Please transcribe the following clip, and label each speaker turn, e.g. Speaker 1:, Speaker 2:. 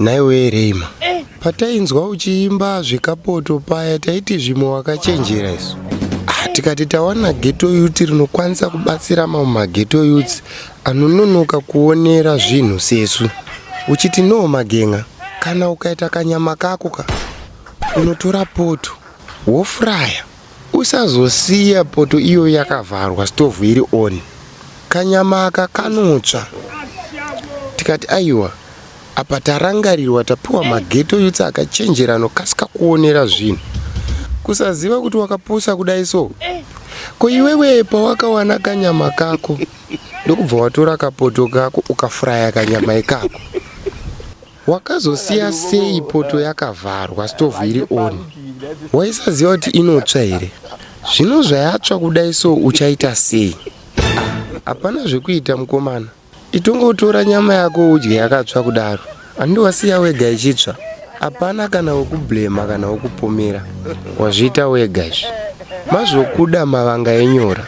Speaker 1: Nhaiwe Reima, patainzwa uchiimba zvekapoto paya taiti zvimwe wakachenjera isu. Ah, tikati tawana ghetto youth rinokwanisa kubatsira mamwe maghetto youths anononoka kuonera zvinhu sesu. Uchiti no magen'a, kana ukaita kanyama kako ka, unotora poto wofraya. Usazosiya poto iyoyo yakavharwa stove iri on. Kanyama aka kanotsva. Tikati aiwa apa tarangarirwa tapiwa mageto youths akachenjera anokasika kuonera zvinhu. Kusaziva kuti wakapusa kudai so. Ko iwewe pawakawana kanyama kako ndokubva watora kapoto kako ukafuraya kanyama ikako. Wakazosiya sei poto yakavharwa stove iri on? Waisaziva kuti inotsva here? Zvino zvayatsva kudai so uchaita sei? Hapana zvekuita mukomana. Itongotora nyama yako udye yakatsva kudaro. Handi wasiya wega ichitsva? Hapana kana wekublema kana wekupomera. Wazviita wega izvi. Mazvokuda mavanga enyora.